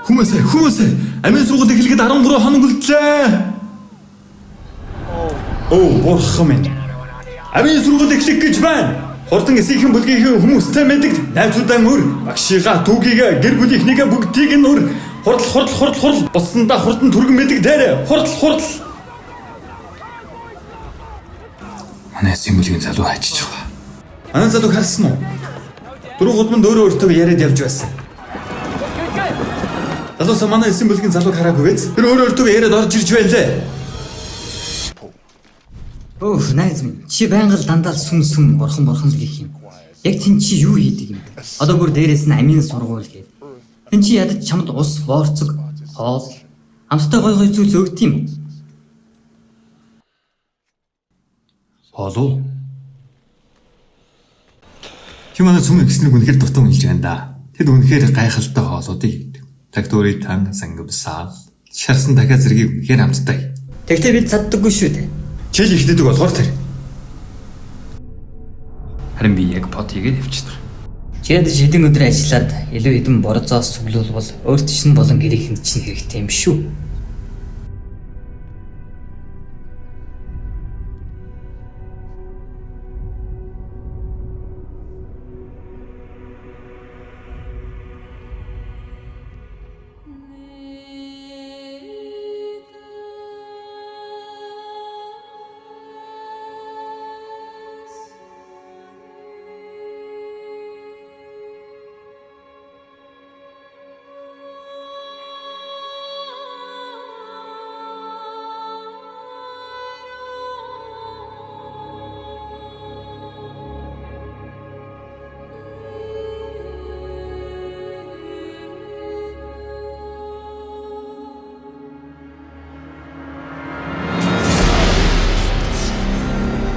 Хүмүүсээ, хүмүүсээ. Амийн сургууль эхлэхэд 13 хоног үлдлээ. Оо, бурхан минь. Амийн сургууль эхлэх гэж байна. Хурдан эсийнхэн бүлгийнхэн хүмүүстэй мэдэгд найзуудаа мөр, багшигаа, түүгийгээ, гэр бүлийнхнийгээ бүгдийг нь өр. Хурдл, хурдл, хурдл, хурдл. Боссондоо хурдан түргэн мэдэг дээрэ. Хурдл, хурдл. Манай эсийн бүлгийн залуу хачиж байгаа. Манай залуу харсан уу? Дөрөв гудамд өөрөө өөртөө яриад явж байсан. Залуусаа манай эсийн бүлгийн залууг хараагүй биз? Тэр өөрөө өөртөө яриад орж ирж байлээ. Өөх, найз минь, чи байнга л дандаа л сүм сүм бурхан бурхан л гэх юм. Яг тэн чи юу хийдэг юм бэ? Одоо бүр дээрээс нь амийн сургууль гээд. Тэн чи ядаж чамд ус, боорцог, хоол, амттай гой гой зүйлс өгд юм уу? Хоол уу? Чи манай сүм ихснийг үнэхээр дуртай үнэлж байна да. Тэд үнэхээр гайхалтай хоолуудыг хийдэг. Тагтуурын тан, сангамсаал, шарсан дахиад зэргийг үнэхээр амттай. Тэгтээ бид чаддаггүй шүү дээ. Чил ихдэдэг болохоор тэр. Харин би яг пот хийгээд явчихдаг. Чи ядаж хэдэн өдөр ажиллаад илүү хэдэн борзоос сүглүүлбэл өөрт чинь болон гэрийнхэнд чинь хэрэгтэй юм шүү.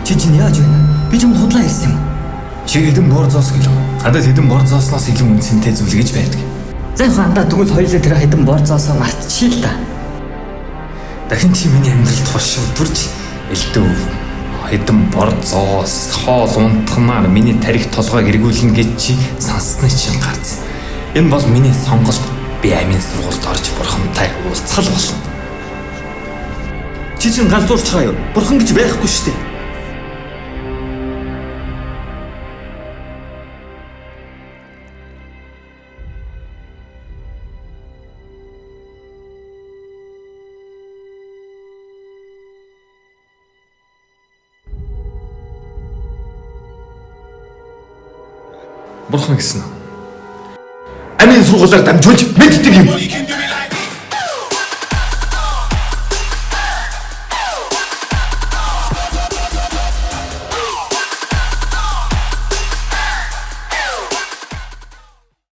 Чи чинь яаж байна? Би чамд худлаа хэлсэн юм. Чи хэдэн бор зоос гэлээ. Надад хэдэн бор зоосноос илүү үнцэнтэй зүйл гэж байдаг. За яг андаа тэгвэл хоёулаа тэр хэдэн борзоосоо мартчихъя л да. Дахин чи миний амьдралд хошуу төрж элдв хэдэн бор зоос хоол унтахнаар миний тарих толгойг эргүүлнэ гэж чи санссны чинь гарц. Энэ бол миний сонголт. Би амийн сургуульд орж бурхантай уулзах л болно. Чи чинь галзуурч байгаа юу? Бурхан гэж байхгүй шүү дээ. Бурхан гэсэн. Амийн сургуулиар дамжуулж мэддэг юм.